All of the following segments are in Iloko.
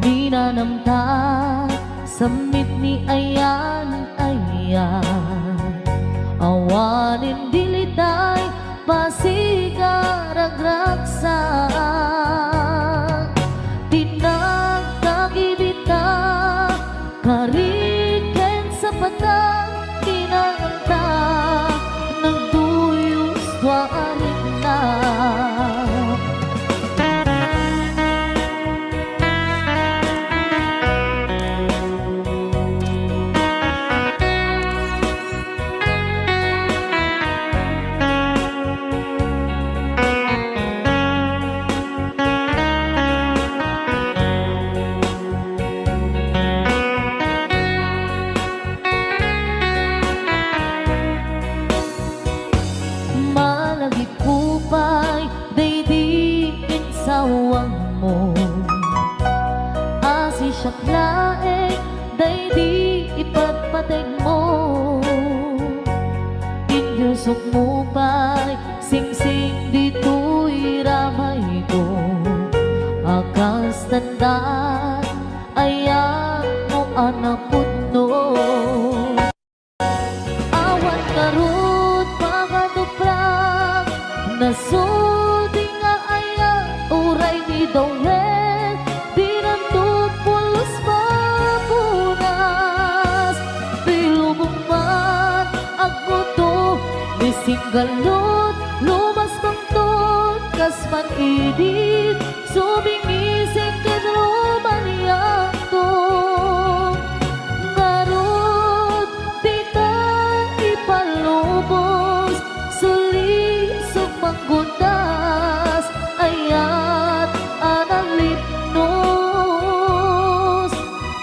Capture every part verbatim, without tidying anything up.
Ninanamta, sammit ni ayan-ayan. Awanen dilitay, pasiga ragragsak. Tinagtagidita, kari ken sapatan, ninanamta, nagduyos tua a rikna. Malagipko pay daydi insawangmo. Asisiak laeng daydi ipatpategmo. Inyusokmo pay singsing ditoy ramayko. A kas tandan, ayanmo a napudno. Awan ngarud makaduprak, nasudi nga ayat uray ni Dawel, dinanto pulos mapunas. Ti lubong man, agguto, ni singgalud, lumas bangton, kas man idin, sumingising ken rumanianto. Ngarud, dita ipalubos, sulisog manggutas, ayat a nalipnos.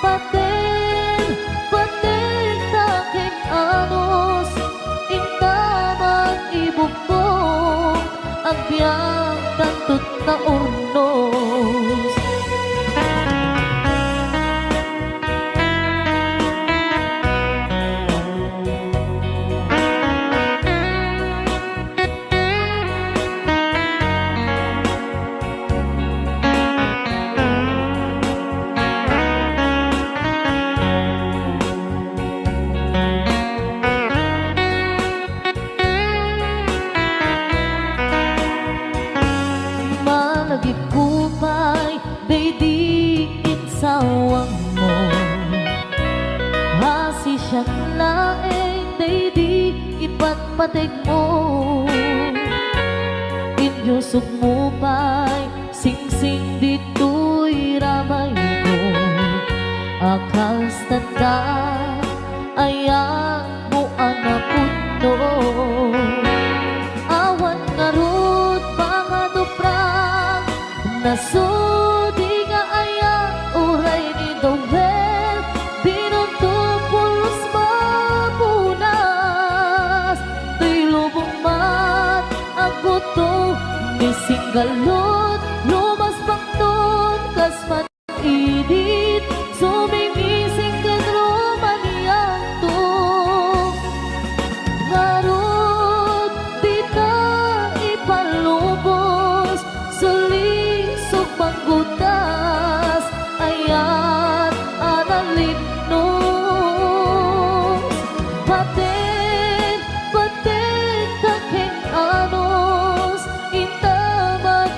Pateng, pateng ta ken anus, intaman ibukbong, agbiag tantot naurnos. Malagipko pay daydi insawangmo. Asisiak laeng daydi ipatpategmo. Inyusokmo pay singsing ditoy ramayko. A kas tanda, ayanmo a napudno. Awan ngarud pangaduprak, nasudi nga ayat uray ni Dawel, dinunto pulos mapunas. Toy lubong man, agguto, ni singgalud, lumas bangton, kas man idin, sumingising ken rumanianto. Ngarud, dita ipalubos, sulisog manggutas, ayat a nalipnos. Pateng, pateng ta ken anus, intaman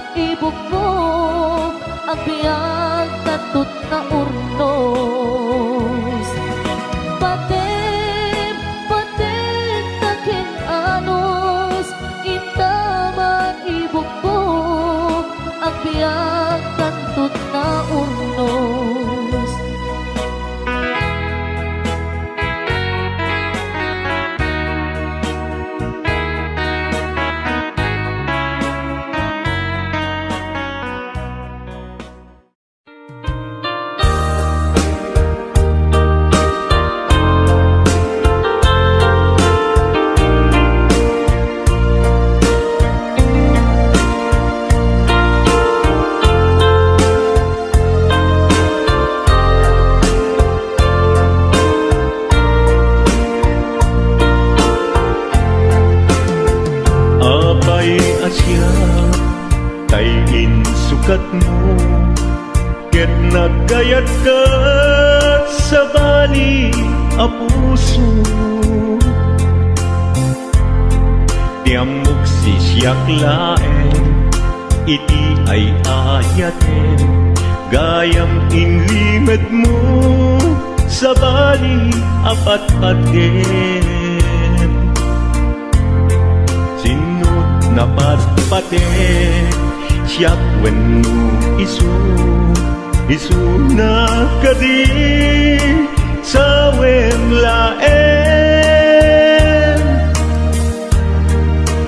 Nagkayatka, sabali a puso. Ti ammok, siak laeng iti ay-ayatem, gayam inlimedmo, sabali a patpatem. Sinno ti napatpatek, siak wenno isu? Isuna kadi, sawen laeng.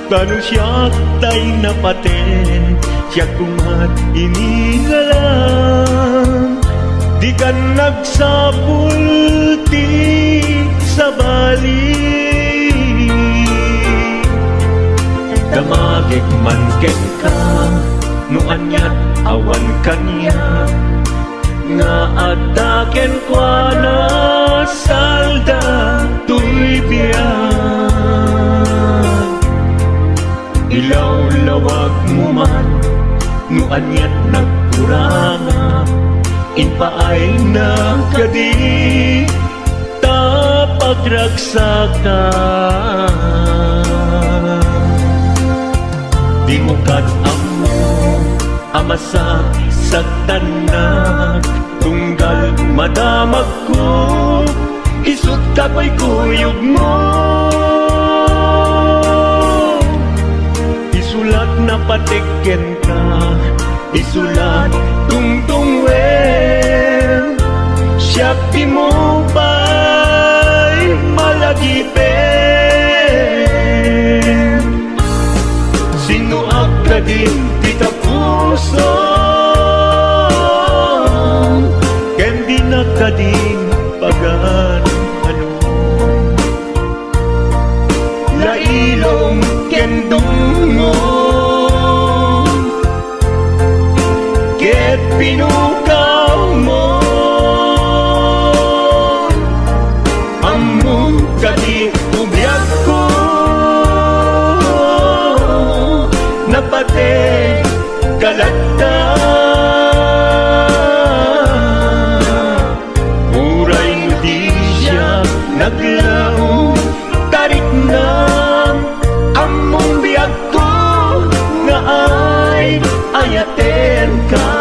Ta no siak tay napaten, siak koma ti inilalang. Dikan agsapul ti sabali. Damagek man kenka, no aniat awan kaniak, nga adda kenkuana salda toy biag. Ilawlawagmo man no aniat nagkurangak, impaayna kadi ta pagragsaka. Dimo ket ammo a masaksaktannak, tunggal madamagko, isut' kakuykuyogmo. Isulat napatek kenka, isulat tungtungwen, siak dimo pay malagipen. Sinnoak kadin ti tapusom, ken dinak kadin pagan-anom. Lailom ken dungngom ket pinukawmo. Ammom kadi ti biagko, napatek ka latta. Uray no di siak naglaom, tariknam, ammom biagko nga ay-ayatenka.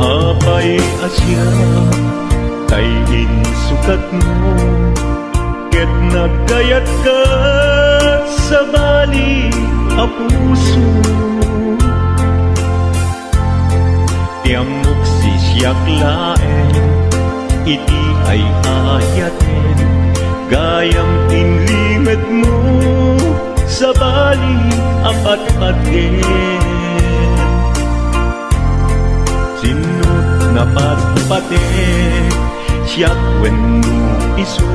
Apay a siak tay insukatmo, ket nagkayatka, sabali a puso. Ti ammok, siak laeng iti ay-ayatem, gayam inlimedmo, sabali a patpatem. Sinno ti napatpatek, siak wenno isu?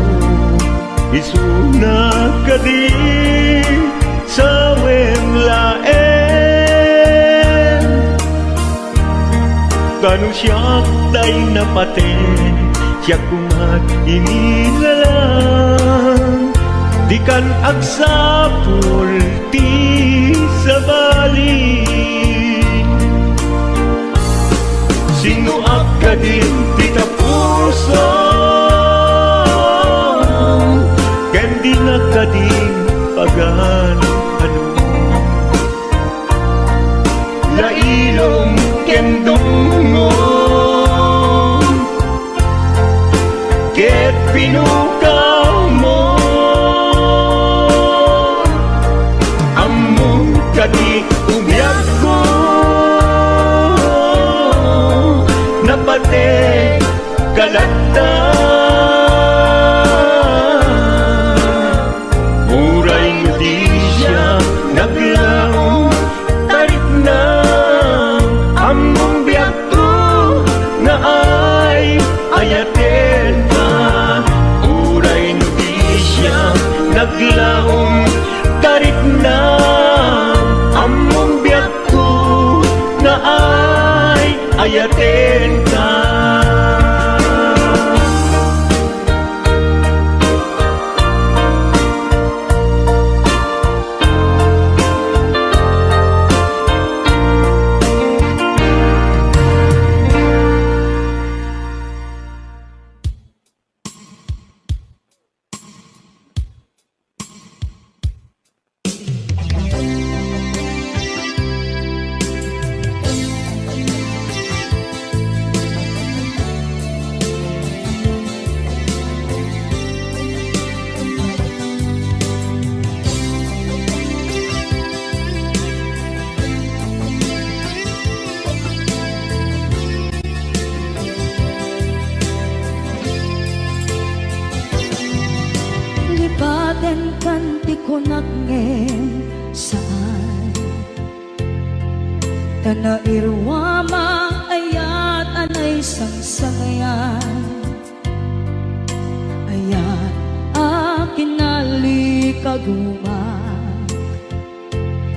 Isuna kadi, sawen laeng. Ta no siak tay napatek, siak koma ti inilalang. Dikan agsapul ti sabali. Sinnoak kadin ti tapusom, ken dinak kadin pagan-anom. Lailom ken dungngom ket pinukawmo. Ammom kadi ti biagko, napatek ka latta. Uray no di siak naglaom, tarikna. Ayatenka. Lipatenkan ti kunak ngem saan. Ta nairuama ayat a naisangsangayan. Ayat a kinalikaguma.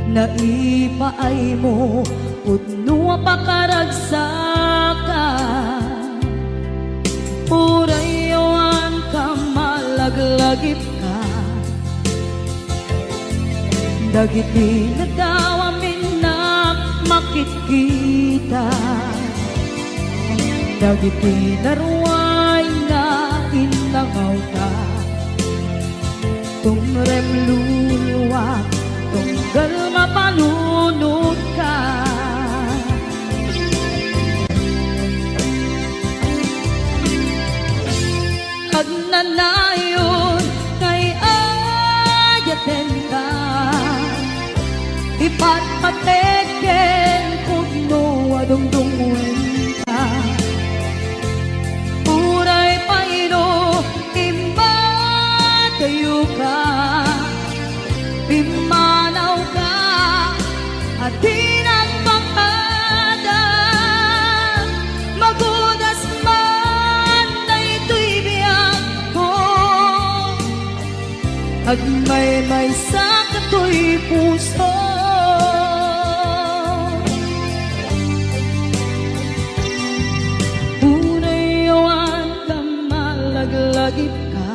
Naipaaymo pudno a pakaragsakan. Uray awan ka malaglagipka. Dagiti nadawam innak makitkita. Dagiti naruay nga innangawta. Tumrem luluak, tunggal mapanunotka. Agnanayon nga iyatenka, ipatpatek ken pudno a dungdungngoenka. Uray pay no immadayoka, pimmanawka, a di nagpakada, magudas man daytoy biagko. Agmaymaysa katoy puso. Uray awan ka malaglagipka.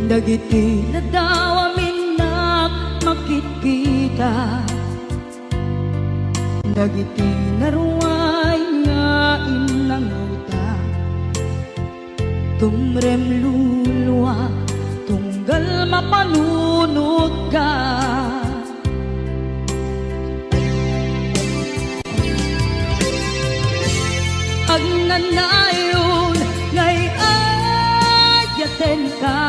Dagiti nadawam innak makitkita. Dagiti naruay nga innangawta. Tumrem luluak, tunggal mapanunotka. Agnanayon nga iyatenka,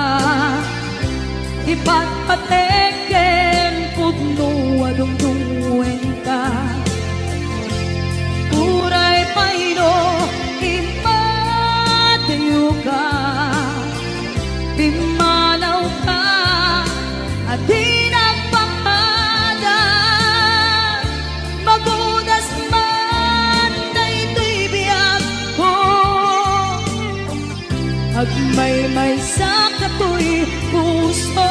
ipatpatek ken pudno a dungdungngoenka. Uray pay no immadayoka, pimmanawka, a di nagpakada, magudas man daytoy biagko. Agmaymaysa katoy puso.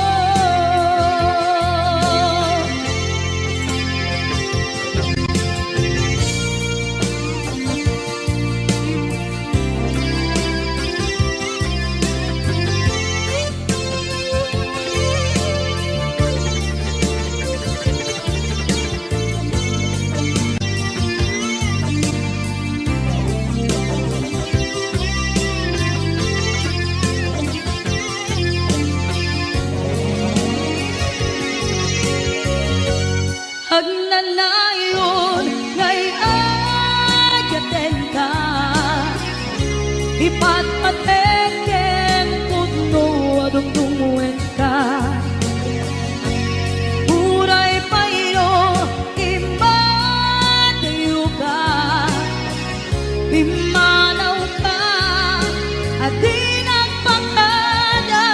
Agnanayon nga iyatenka, ipatpatek ken pudno a dungdungngoenka. Uray pay no immadayoka, pimmanawka, a di nagpakada,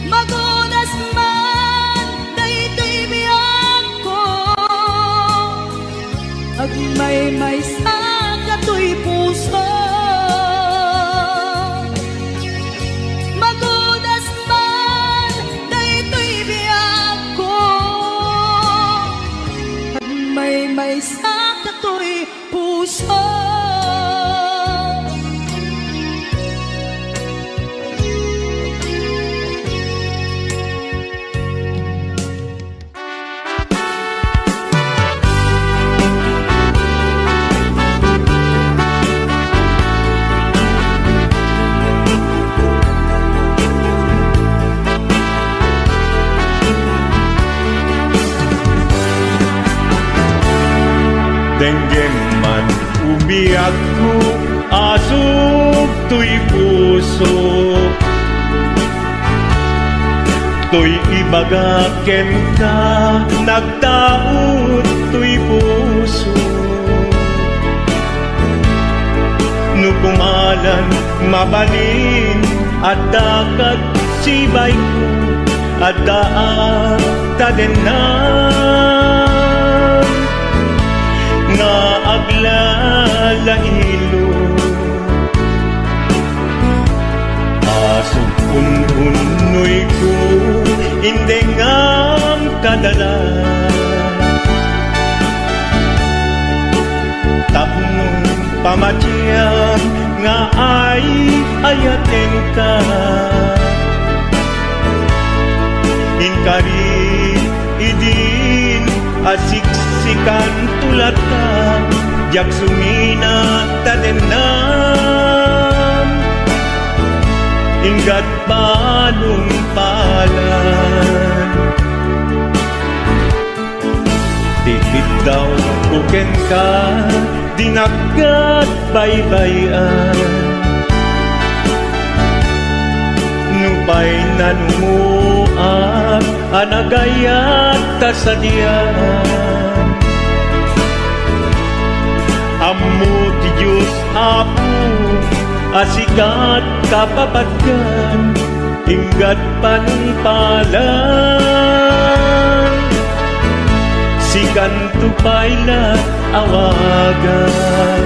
magudas man daytoy biagko. Agmaymaysa katoy puso. Ay maysa datoy puso. Denggem man, o biagko, asug toy puso. Toy ibagak kenka, nagtaud toy puso. No kumalan, mabalin, adda kad sibayko, adda a tadennan nga aglalailo. Asuk ununnoyko, indengam kadalan. Tapno pamatiam nga ay-ayatenka. Inkari idin a siksikanto latta, diak sumina tadennan. Inggat panungpalan. Ti kiddawko kenka, dinak agbaybay-an. Nupay nanumoak a nagayat ta sadian. Ammo ti Dios, Apo, a sikat kapapadkan, inggat panungpalan, sikanto pay la awagan.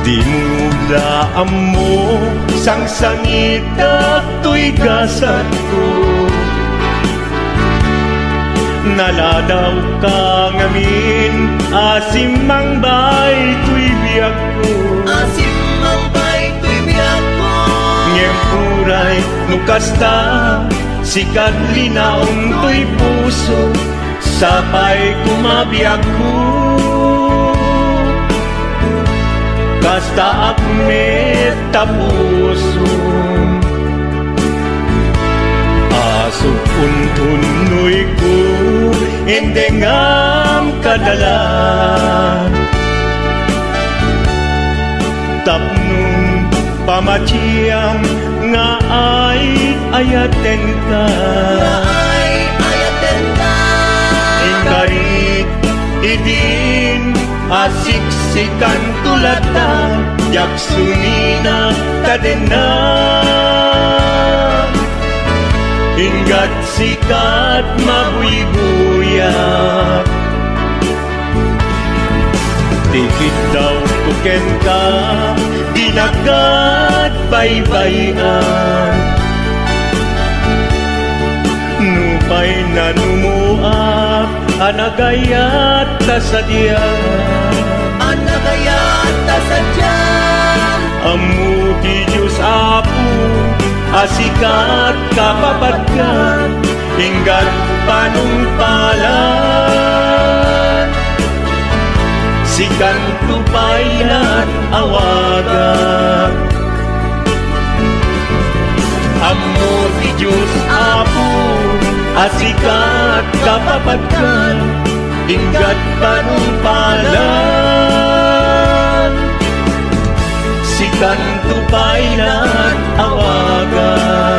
Dimo la ammo, sangsangitak toy gasatko. Naladawka ngamin a simmangbay toy biagko. A simmangbay toy biagko. Ngem uray no kasta, sikat linaong toy puso, sapay koma biagko. Kastaak met ta puso. Asuk ununnoyko, indengam kadalan. Tapno pamatiam nga ay-ayatenka. Nga ay-ayatenka. Inkari idin a siksikanto latta, diak sumina tadennan. Inggat sikat mabuybuyak. Ti kiddawko kenka, dinak agbaybay-an. Nupay nanumoak a nagayat ta sadian. A nagayat ta sadian. Ammo ti Dios, Apo, a sikat kapapadkan, inggat panungpalan, sikanto pay la awagan. Ammo ti Dios, Apo, a sikat kapapadkan, inggat panungpalan, sikanto pay la awagan.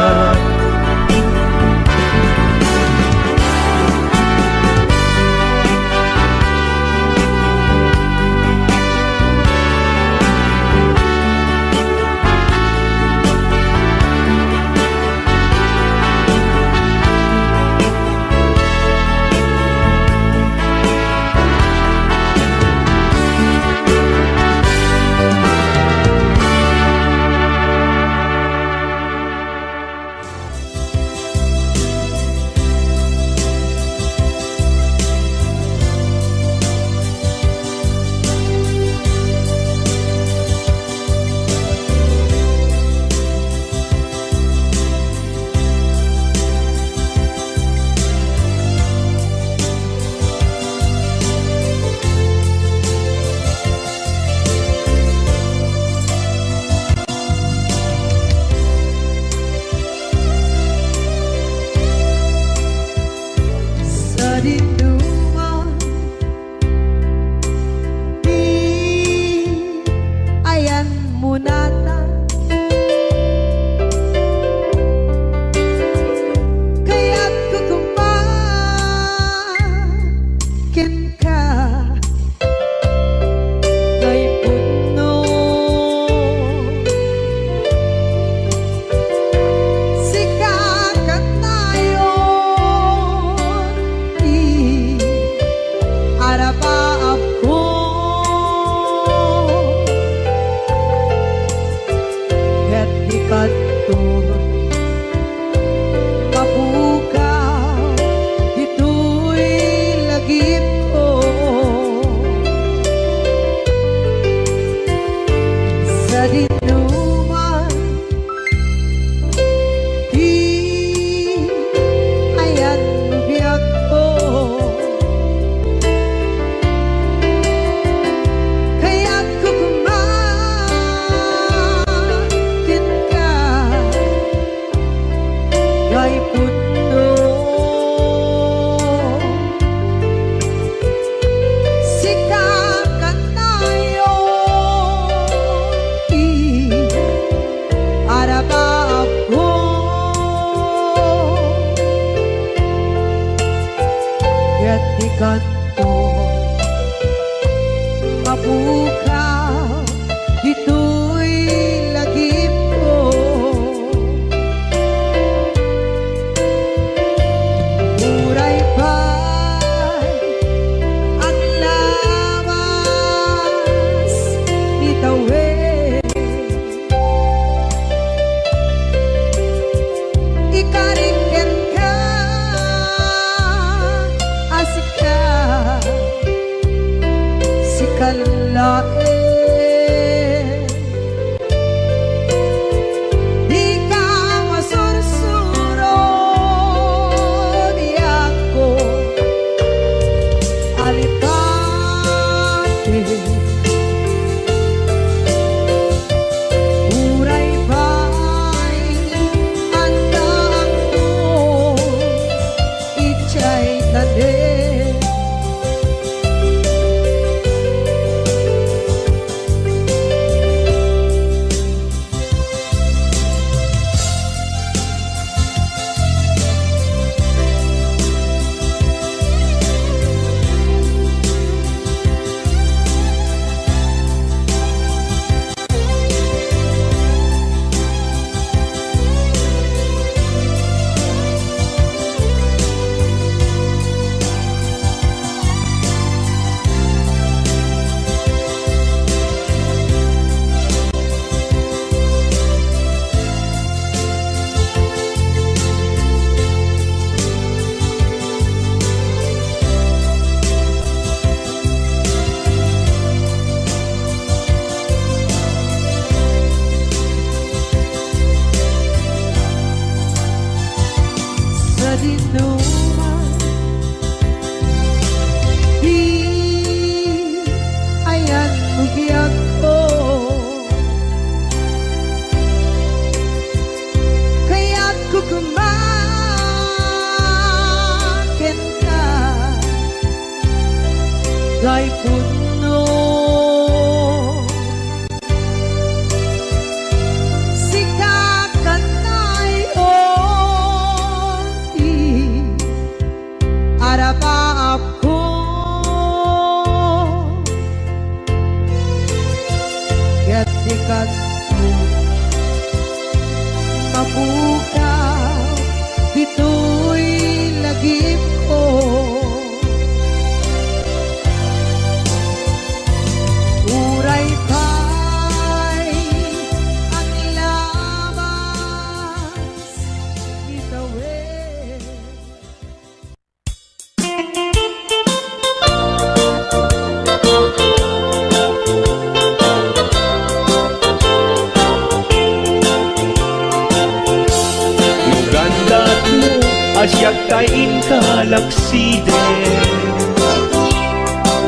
Tay inka laksiden,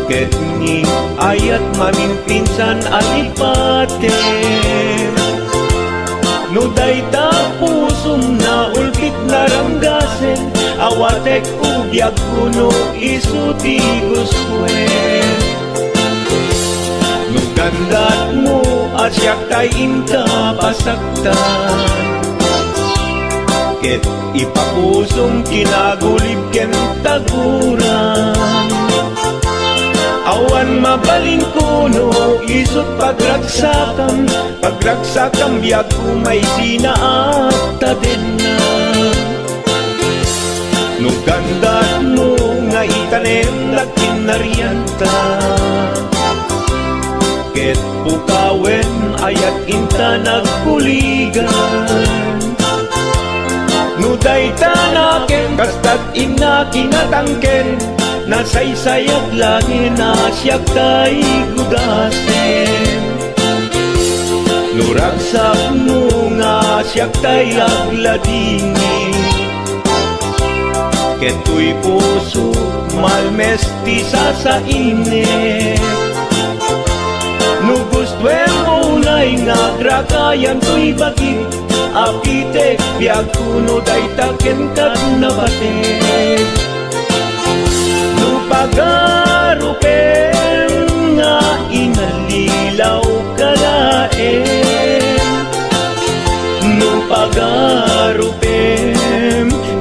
ket ni ayat maminpinsan a lipatem. No dayta pusom naulpit naranggasen, awatek o biagko no isu ti gustoen. No gandatmo a siak tay inka pasaktan, ket ipapusom kinagulib ken taguram. Awan mabalinko no isut pagragsakam, pagragsakam biagko maisina a tadenna. No gandatmo nga itanem dagiti narianta, ket pukawen ayat inta nagbuligan. No dayta nakem kastat inna kinatangken, nasaysayat laeng a siak tay gudasen. No ragsakmo nga siak tay agladingit, ket toy puso malmes ti sasainit. No gustoem unay nga agrakayan toy bagik, apitek biagko no dayta kenka napatek. No pagarupem nga inallilaw ka laeng, no pagarupem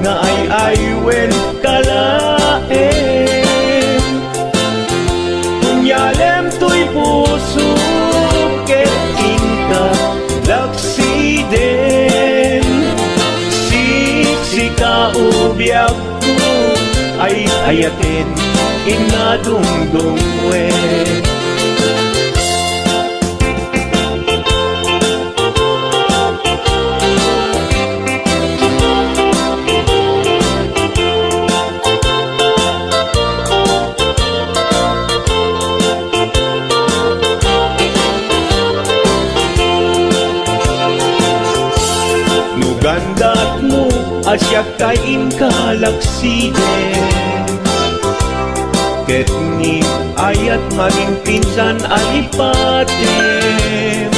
nga ay-aywen ka laeng, kunyalem toy puso ket inka laksiden. Siksika o biag ay-ayaten, inna dungdungwen. No gandatmo a siak tay inka laksiden, ket ni ayat maminpinsan a lipatem.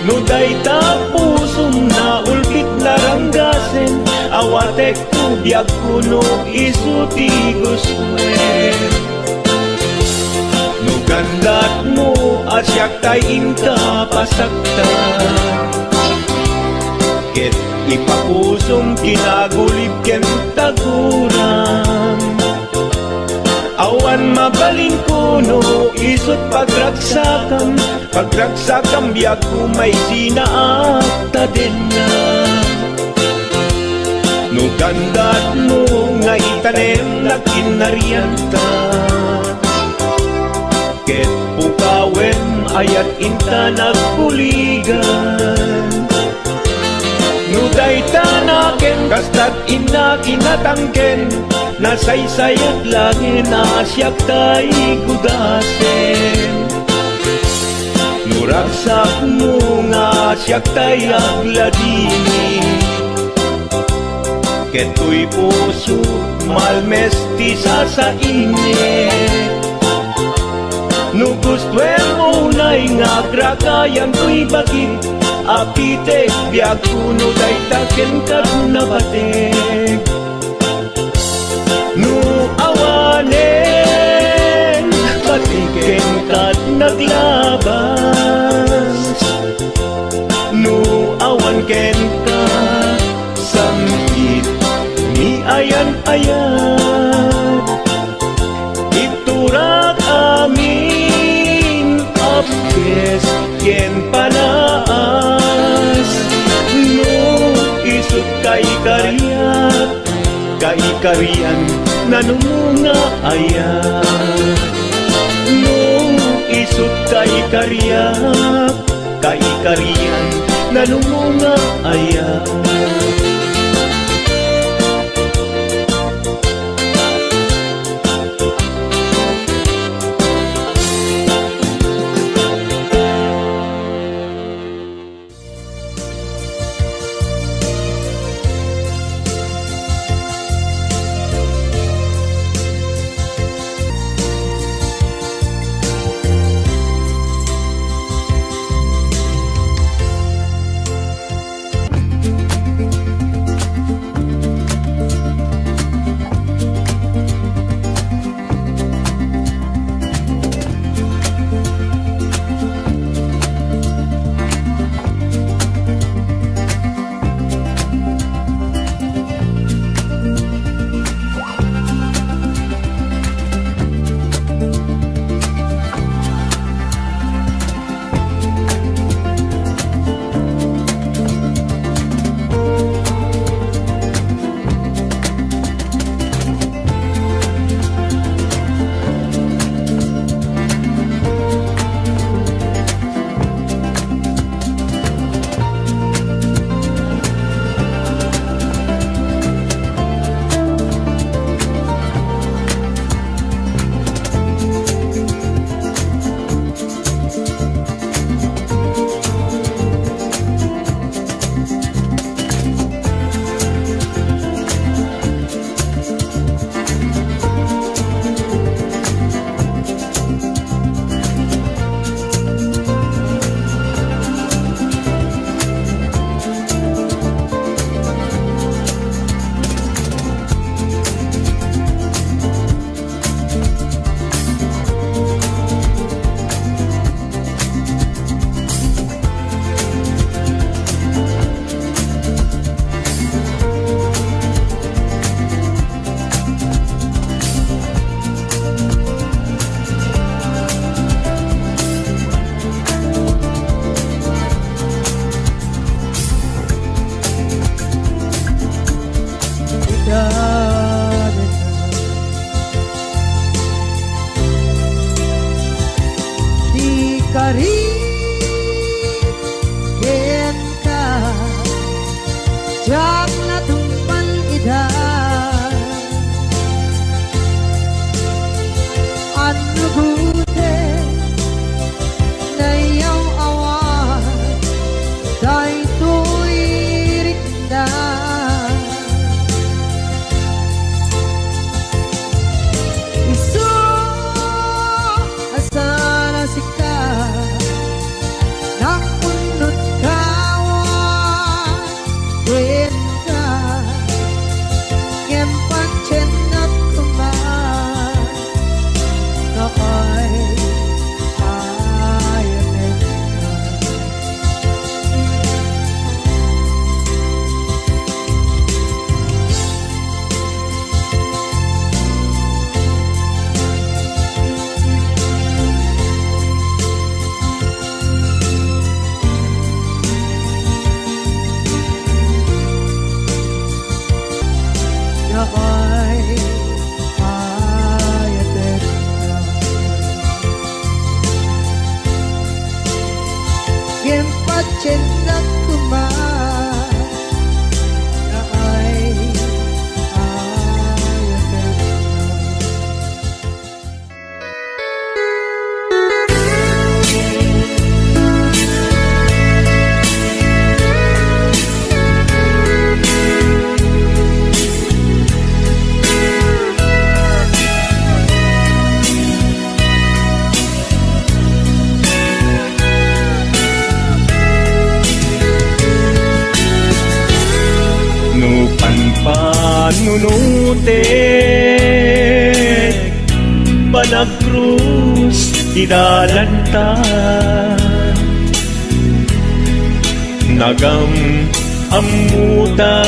No dayta pusom naulpit naranggasen, awatek o biagko no isu ti gustoem. No gandatmo a siak tay inka pasaktan, ket ipapusom kinagulib ken taguram. Awan mabalinko no isut pagragsakam, pagragsakam biagko maisina a tadenna. No gandatmo nga itanem dagiti narianta, ket pukawen ayat inta nagbuligan. No dayta nakem kastat inna kinatangken, nasaysayat laeng a siak tay gudasen. No ragsakmo nga siak tay agladingit, ket toy puso malmes ti sasainit. No gustoem unay nga agrakayan toy bagik, apitek biagko no dayta kenka napatek. No awanen, batik kenka naglabas. No awan kenka, samkit ni ayan-ayan. Iturak amin a pes ken panaas. No isut kaikariak, kaikarian nanumunga aya? No isut kaikariak, kaikarian nanumunga aya? Nunutek, panagkrus ti dalanta. Nagam-ammuta,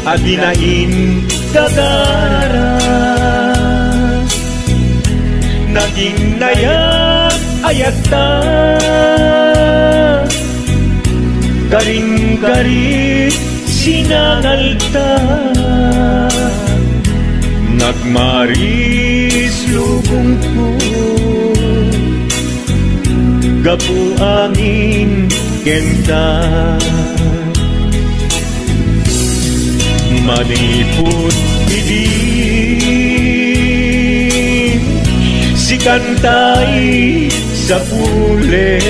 adinain gagara. Naging nayag-ayagta, karinggarit sinangalta. Nagmaris lubongko gapu amin kenta. Manipud idin, sikantay sapulek.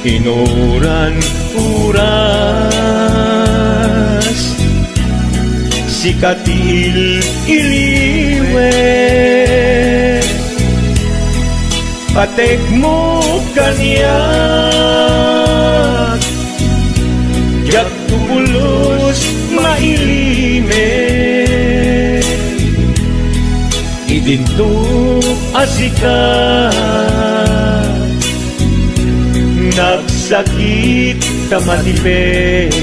Inuran oras, sika ti il-iliwek. Patekmo kaniak, diak pulos mailimek. Idinto a sika, nagsakit ta matipek.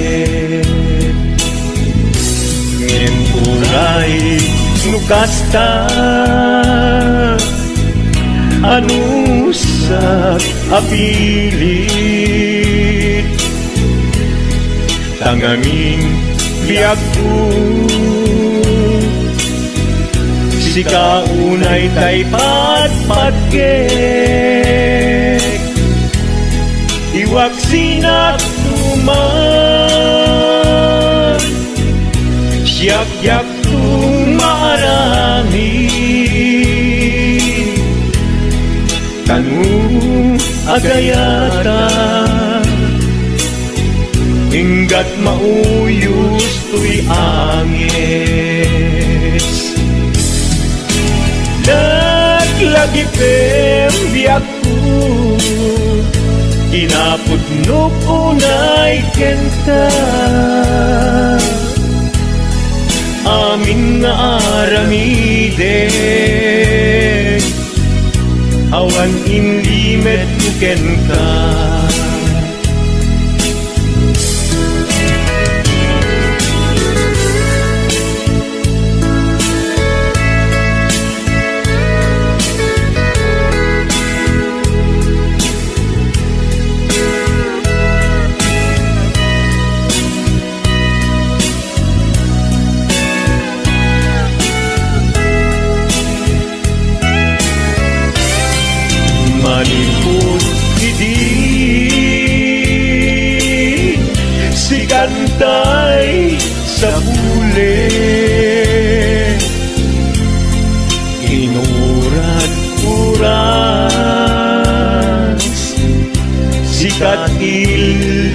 Ngem uray no kasta, anusak a pilit. Tangamin biagko, sika unay tay patpatgek. Iwagsinak tuman, siak diakto maaramid. Kano agayata, inggat mauyos toy anges. Laglagipem biagko, kinapudnok unay kenta. Amin nga aramidek, awan inlimetko kenka. Manipud idi, sikantay sapulek. Inuran oras, sikat il-iliwek.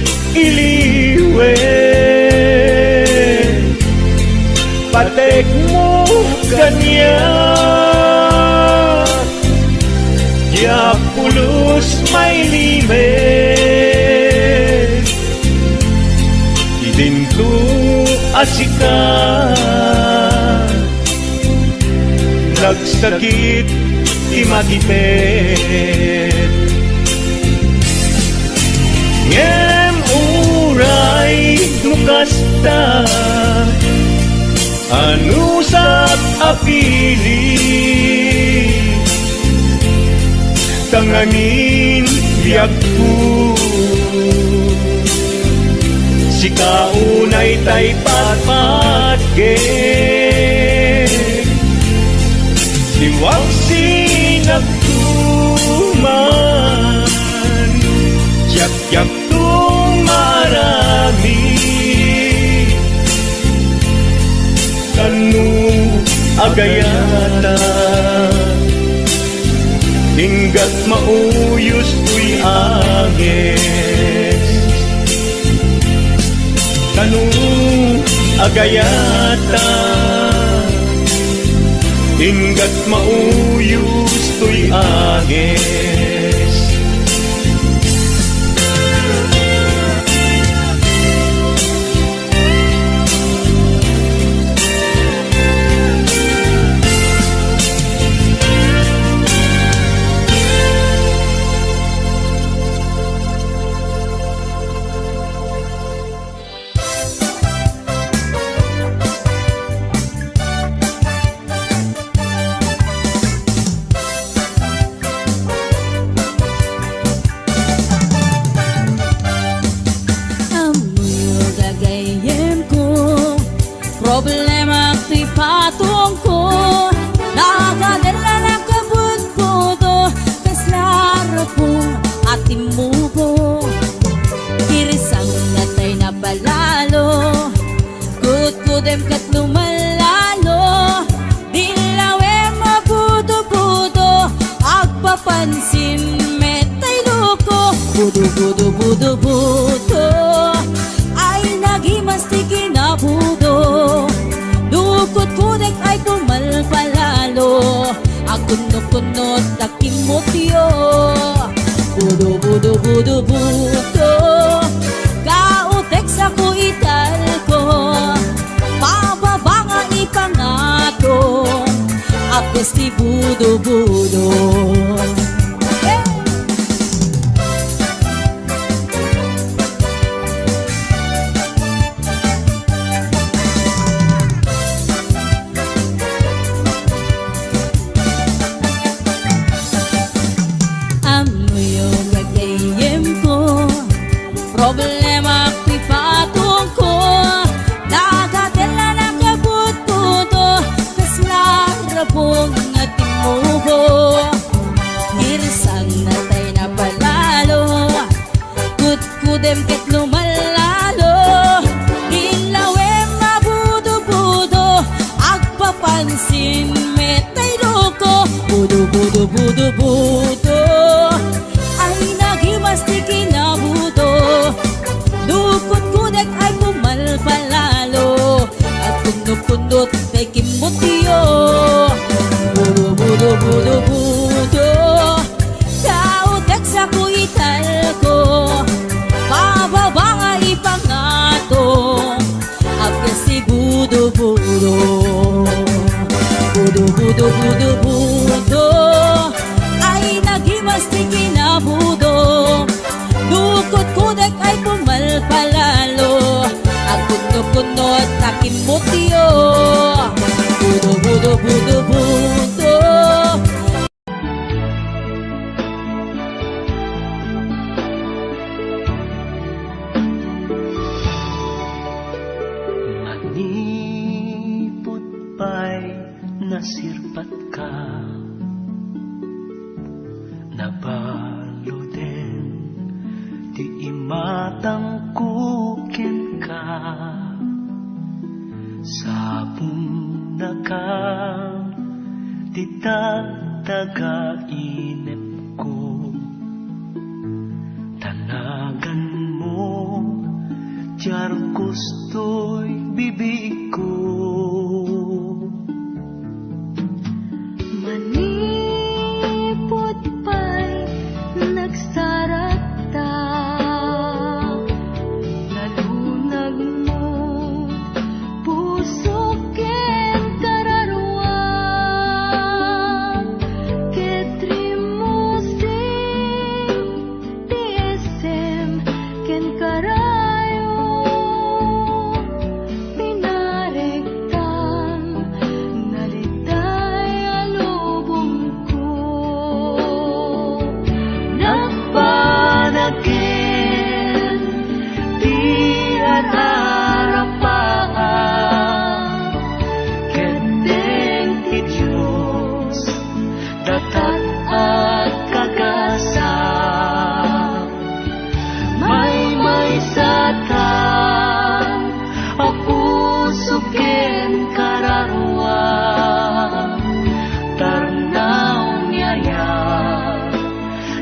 Patekmo kaniak, diak pulos mailimek. Idinto a sika, nagsakit ti matipek. Ngem uray no kasta, anusak a pilit. Tangamin biagko, sika unay tay patpatgek. Iwagsinak tuman, diak diakto maaramid. Kano agayata, inggat mauyos toy anges. Kano agayata, inggat mauyos toy anges. Budo, budo, budo, budo. Ay, nagimas ti kinabudo. Nukot kudek ay pumalpalalo. Agkunno-kunno ta kimmutyo. Budo, budo, budo, budo. Kautek sa ku italko. Pababa nga ipangato. Apes ti budo, budo. Ammoyo gagayyemko, problema ti patungko, nagatella nakabutbuto, kasla rabong nga timmubo, irsang natay napalalo, kutkudem ket lumallalo, inlawem a budo-budo, agpapansin met tay loko, budo-budo, budo-budo, ay nagimas ti kinabudo, nukot kudek ay pumalpalalo, agkunno-kunnot tay kimmutyo, budo-budo, budo-budo, kautek sa ku italko, pababa nga ipangato, apes ti budo-budo. Budo-budo, budo-budo, ay nagimas ti kinabudo. Nukot kudek ay pumalpalalo, agkunno-kunno ta kimmutyo. Budo-budo, budo-budo. Manipud pay nasirpatka, nabaluden ti imatangko kenka. Sapunnaka ti tagtaga inepko. Tanaganmo ti arkus toy bibigko. Manipud pay nagsarakta, nalunagmo pusok ken kararuam, ket rimmusing ti isem ken karayo, pinarektan, nalitay a lubongko. Nagpanagen ti ararapaak, ket deng ti Dios, datat a kagasam. Maymaysatam a puso ken kararuam, tarnaw ni ayat,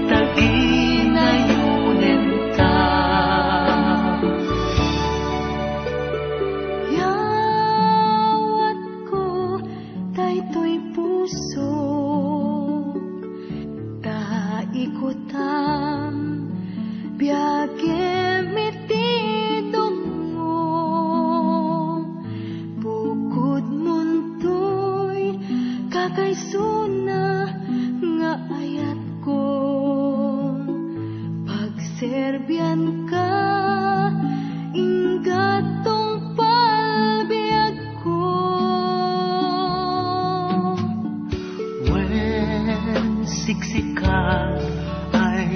taginayonem ta. Yawatko daytoy pusok, ta ikutam biagem iti dungngo. Bukodmon toy kakaisuna nga ayatko. Pagserbianka, ingga tungpal biagko. Wen siksika ay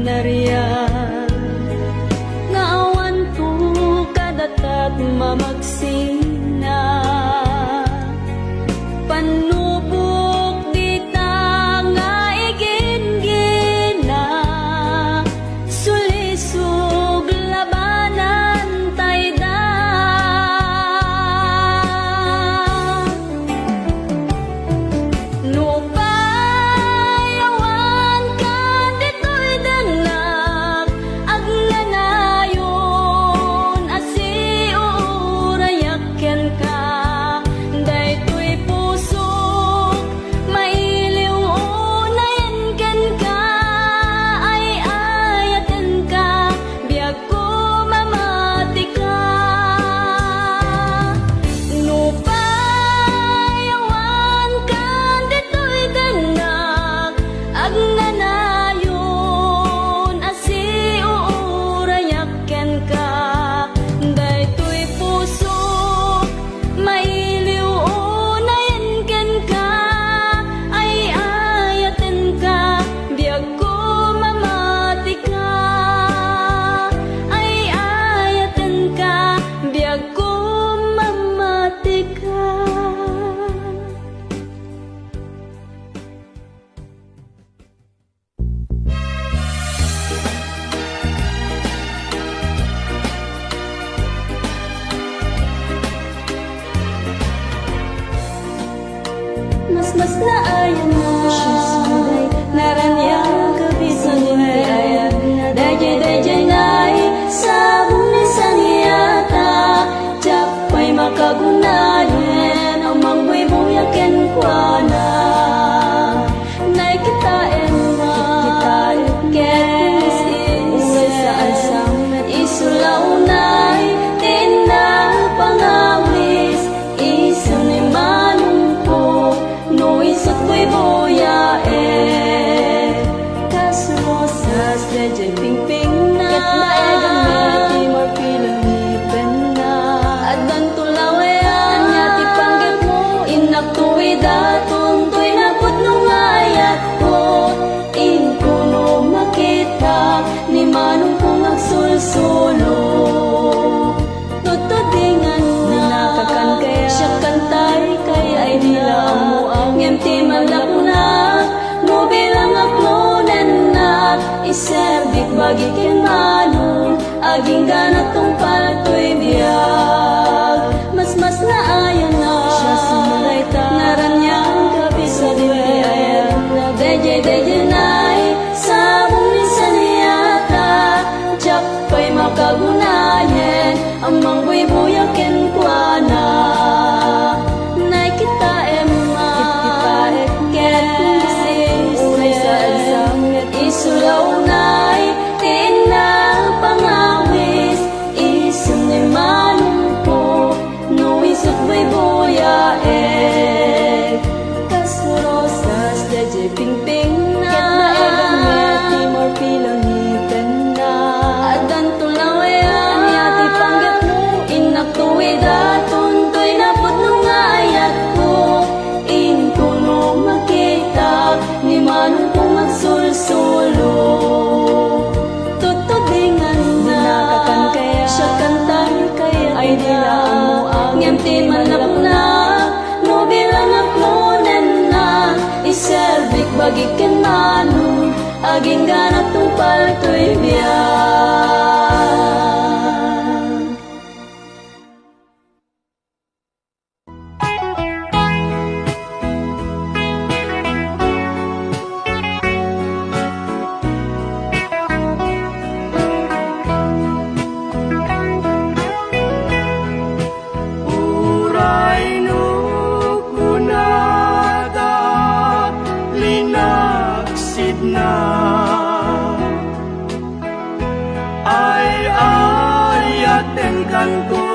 Narian nga awanto kadatat mamagsina, pannubok dita nga iginggina, sulisog labanan tayda. Nupay awan ka ditoy dennak, agnanayon a siuurayak kenka. Daytoy pusok mailiw unayen kenka, ay-ayatenka, biag ko mamatika. Nupay awan ka ditoy dennak, agnanayon a siuurayak kenka. Daytoy pusok mailiw unayen kenka, ay-ayatenka, biag ko mamatika. Ay-ayatenka, biag ko mamatika. Masmasnaayan a naraniag a bisan iti ayan, daydiay, daydiay nga sabong ni saniata, diak pay makagunayen a mangbuybuya kenkuana. Naikitaenna, naikitaenna ket uray saan sa met isu la unay ti inna pangawis, isu ni manongko, no isut buybuyaen. Kas rosas daydiay pingpingna, ket naeganna ti marfil a ngipenna. Addanto laeng ania ti panggepmo, innak tuidaton toy napudno nga ayatko. Inkuno makitak ni manongko nga agsulsolo. Tudtudinganna, dinaka kankaya, siak kantay kaya, ay di la ammo ngem ti manlapuna, no bilangak no nennak, iserbik bagi ken manong, agingganak tungpal toy biag. Masmasnaayan a naraniag a bisan iti ayan, daydiay, daydiay nga sabong ni saniata, diak pay makagunayen a mangbuybuya kenkuana. Naikitaenna, naikitaenna ket uray saan sa met isu la unay ti inna pangawis, isu ni manongko, no isut buybuyaen. Kas rosas daydiay pingpingna, ket naeganna ti marfil a ngipenna. Addanto laeng ania ti panggepmo, innak tuidaton toy napudno nga ayatko. Inkuno makitak ni manongko nga agsulsolo. Tudtudinganna, dinaka kankaya, siak kantay kaya, ay di la ammo ngem ti manlapuna, no bilangak no nennak, iserbik bagi ken manong, agingganak tungpal toy biag. Uray no kunada, linaksidna, ay-ayatenkanto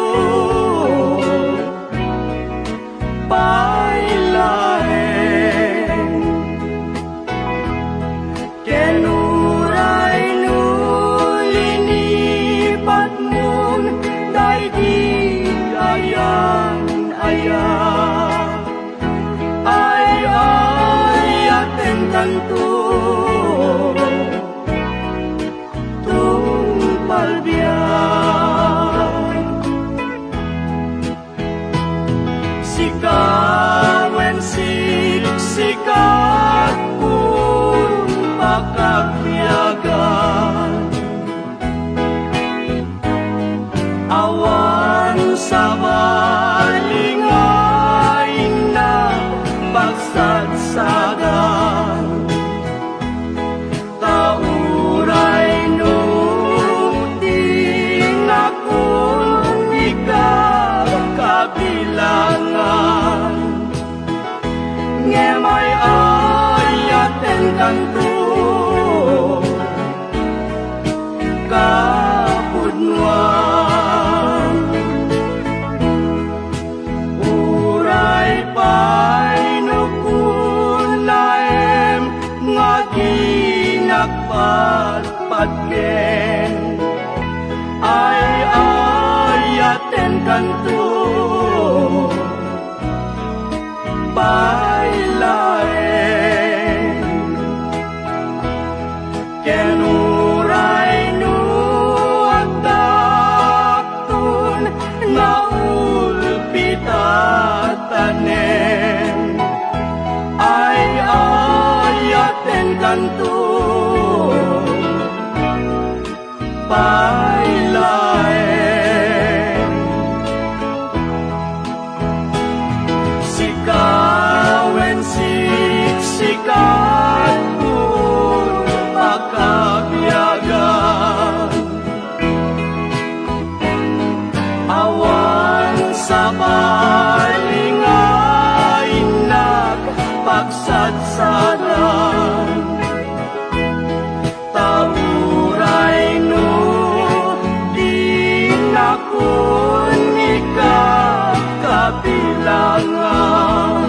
pay laeng. Ken uray no linipatmon daydi ayan aya, ay-ayatenkanto Pay laeng, ken uray no addaakton naulpit a tanem, ay-ayatenkanto pay laeng. Sika wen siksika ti pakabiagan. Awan sabali nga innak pagsatsadan. Ta uray no dinakon ikabilangan,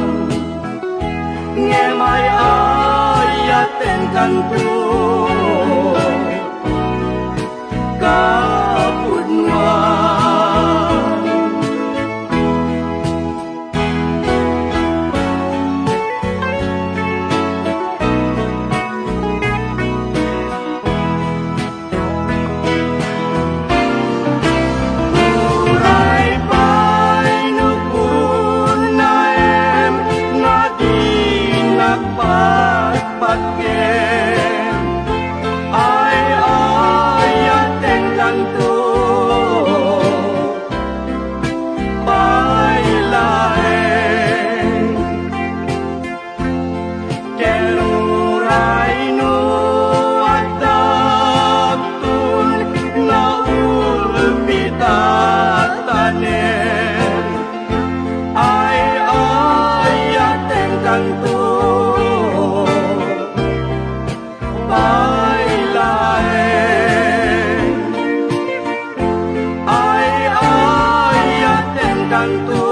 ngem ay-ayatenkanto kapudnuan. Uray pay no kunaem nga dinak patpatgen, ay-ayatenkanto pay laeng. Ken uray no addaakton naulpit a tanem, ay-ayatenkanto pay laeng. Ay-ayatenkanto